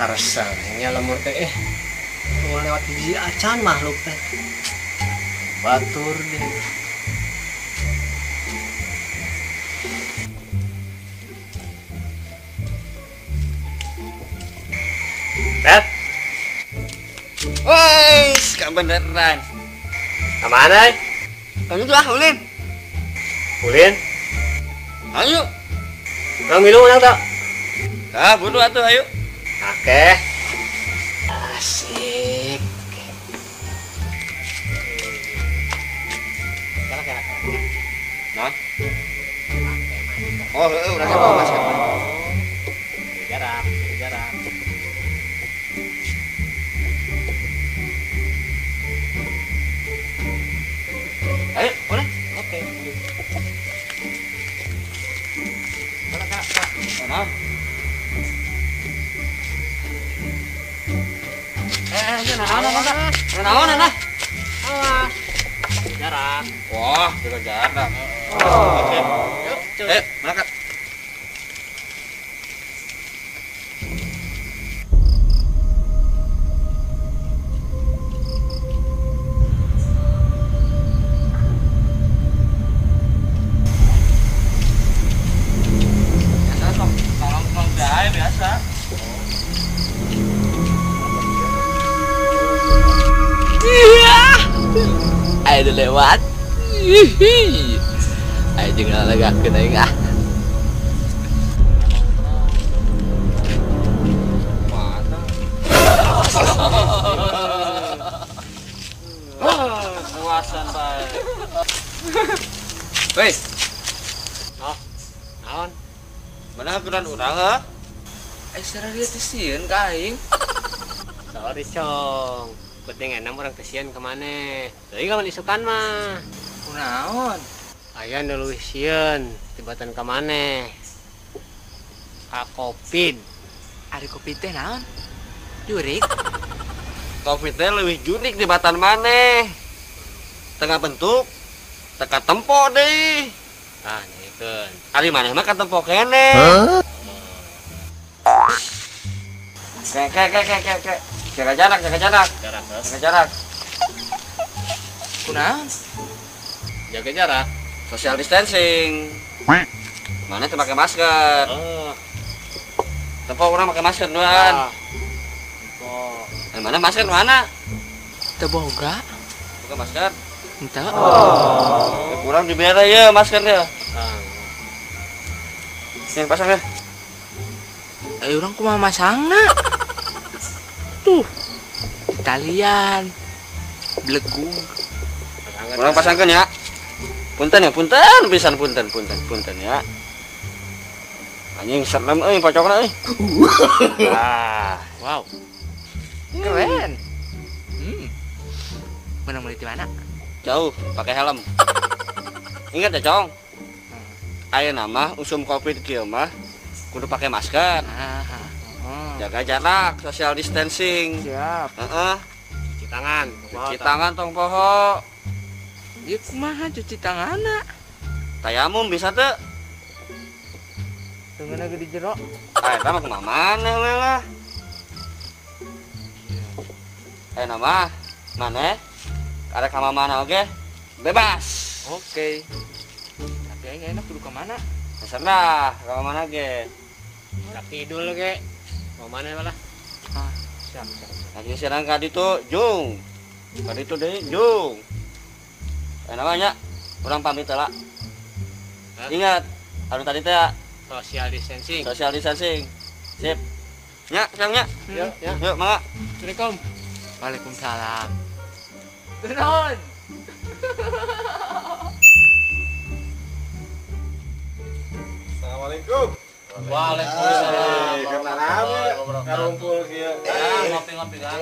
Karesa nya lemur teh mau lewat hiji acan makhluk teh. Batur deh. Tet. Woi, kebeneran. Kemana? Lanjut lah, ulin. Ulin? Ayo. Kang milu menang tak? Ah, buru atuh, ayo. Oke. Asik. Kira-kira. Nah. Oh, udah bawa masker. Jarak, jarak. Ayo, boleh? Oke. Mana? Nah. Awas. Jarak. Wah, jaga jarak. Oke. Yuk, berangkat. Biasa, tolong biasa. Ayo lewat. Ayo jangan lagakeun aing ah. Luasan bae. Woi. Oh. Naon? Mana aturan urang heuh? Aing sararea teh sieun ka aing. Sorry, Cong. Penting enam orang kesian kemana? Jadi kawan isukan mah. Kunaon? Aya nu leuwih sieun tibatan ka maneh. Ka Covid. Ari Covid teh naon? Jurik. Covid teh leuwih jurik tibatan maneh. Tengah bentuk, teka tempo deui. Tah nyekeun. Ari maneh mah katempo keneh. Ke. Jaga jarak, jaga jarak. Jaga jarak. Kunaon? Jaga jarak. Social distancing. Mana tuh pakai masker? Oh. Tempo orang pakai masker doan. Oh. Mana masker mana? Teu boga. Buka masker. Henteu. Oh. Kurang dibere ya maskernya. Yang pasang ya. Urang kumaha masangna? Tuh. Talian. Blegung. Kurang pasangkan ya. Punten ya, punten pisan punten ya. Anjing serem euy pocokna euy. Ah, wow. Keren. Menang beli di mana? Jauh, pakai helm. Ingat ya, Cong. Ayeuna mah usum Covid kieu mah kudu pakai masker. Jaga jarak, social distancing. Siap. Heeh. Cuci tangan. Cuci tangan tong poho. Ieu kumaha cuci tanganna? Tayamum bisa teu? Teungeuna gede jero. Ah, eta mah kumaha maneh we lah. Ayeuna mah maneh arek ka mana oge? Bebas. Oke. Tapi aing enak kudu ka mana? Terserah, ka mana ge. Dak kidul ge. Mau mana malah? Ah, siap. Lagi serang ka ditu, jung. Ka ditu deui, jung. Namanya urang pamit heula. Ingat, anu tadi teh social distancing. Social distancing. Sip. Nya, Kang nya. Yuk, ya. Yuk, mangga. Assalamualaikum. Waalaikumsalam. Nuhun. Assalamualaikum. Waalaikumsalam. Kenalan ngarumpul kieu. Ngopi-ngopi kan.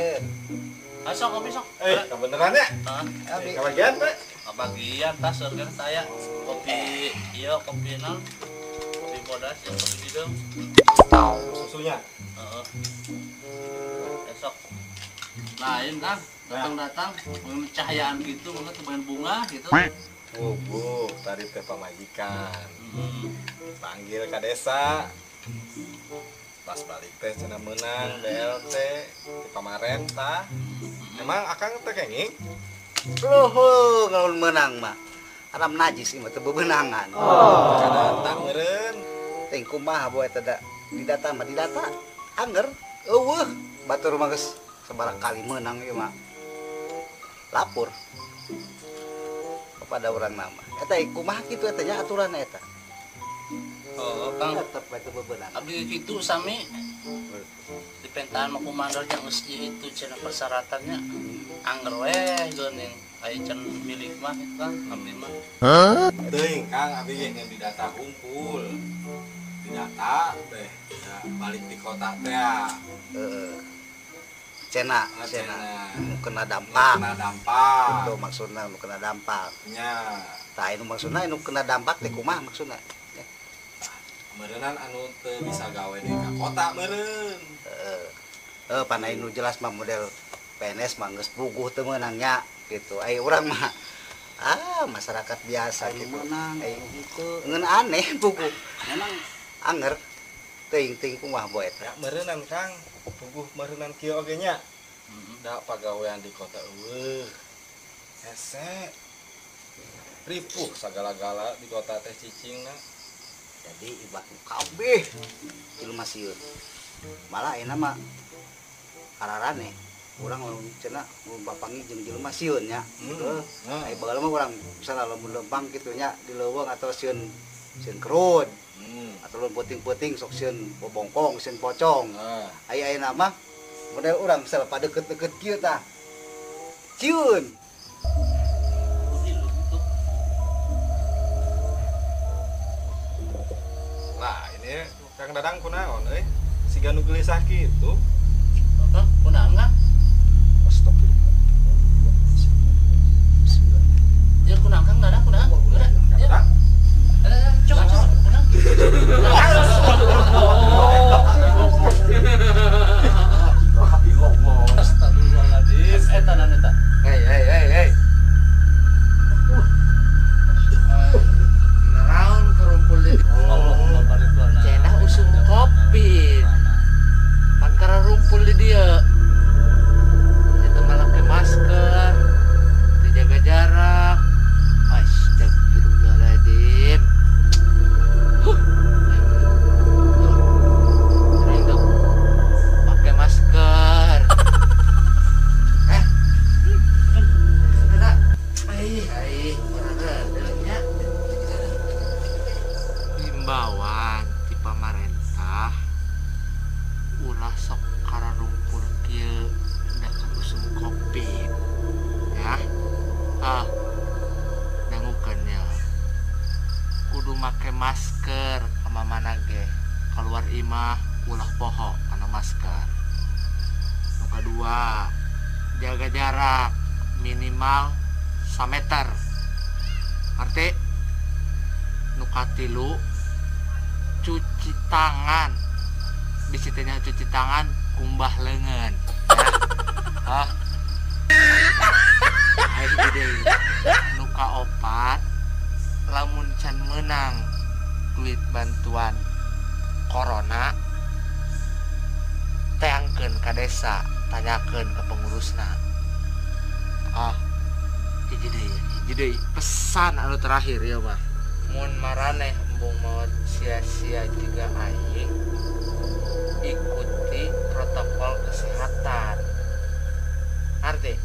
Sok kopi sok. Kebeneran ya? Heeh. Kebagian, Pak. Kebagian tas surga saya. Kopi ieu kopi naon? Kopi bodas ya kopi bidung. Susunya. Heeh. Esok. Lain kan, datang-datang cahayaan gitu, mungkin teman bunga gitu. Oh, Bu, tadi teh pamajikan. Panggil ke desa. Pas balik teh cenah meunang BLT di pamarentah. Emang akang teh kenging? Loh, kalau menang mah. Aram najis ieu mah teu bebenangan. Oh, kadata meureun. Teh kumaha boe teh da didata mah didata. Angger eueuh batur mah geus sabaraha kali meunang ieu mah. Lapor kepada orang nama. Eta kumaha kitu eta nya aturanna eta. Oh, Kang. Tetep bae teu bebenangan. Abdi kitu sami dipentahan mah komandor yang geus itu cenah persyaratannya angger we geuning aya can milik mah itu Kang abdi mah. Teuing Kang abdi ge ngan didata hungkul. Didata teh balik di kota teh. Heeh. Cenah, cenah nu kena dampak. Kena dampak. Itu maksudna nu kena dampak. Nya. Tah anu maksudna nu kena dampak teh kumaha maksudna? Meureunnan anu teu bisa gawe deui ka kota meureun. Heeh. Panai nu jelas mah model PNS mah geus puguh teu meunang nya gitu. Ai urang mah masyarakat biasa gitu. Meunang gitu. Ngeun aneh puguh. Memang anger teuing-teuing kumaha boe eta. Ya meureunnan Kang, puguh meureunnan kieu oge nya. Da pagawean di kota eueuh. Hese. Ripuh sagala-gala di kota teh cicingna. Jadi ibak kabeh jelema sieun. Malah ayeuna mah ararane urang lamun cenah mun bapangi jeung jelema sieun nya. Heuh. Ai baheula mah urang misalna lamun lempang kitu nya di leuweung atau sieun sieun kerud. Atau lamun peuting-peuting sok sieun bobongkong, sieun pocong. Ai ayeuna mah model urang misalna padeukeut-deukeut kieu tah. Sieun. Lah ini Kang Dadang kunaon euy? Siga nu gelisah kitu. Kang, kunaon Kang? Astagfirullah. Ya kunaon Kang Dadang kunaon? Kang Dadang. Coba coba kunaon? Astagfirullahaladzim. Eta naon eta? Hei hei hei hei. Naraon karumpul di cenah usum Covid. Pan karumpul di dieu. Itu malah ke masker, dijaga jarak. Astagfirullahaladzim. Huh. Tuh. Pakai masker. Ada. Ai, ai, nya. Himbauan ti pamarentah ulah sok kararumpul kieu da usum Covid. Ya. Ah. Dangukeun nya. Kudu make masker ka mamana ge. Keluar imah ulah poho kana masker. Nu kadua, jaga jarak minimal 1 meter. Ngerti? Nu katilu, cuci tangan. Bisi teh cuci tangan kumbah leungeun. Ya. Hah? Ayo deui. Nu kaopat, lamun can meunang duit bantuan corona teangkeun ka desa, tanyakeun ka pengurusna. Ah, hiji deui pesan anu terakhir ya mah. Mun maraneh embung maot sia-sia juga aing, ikuti protokol kesehatan. Ngerti?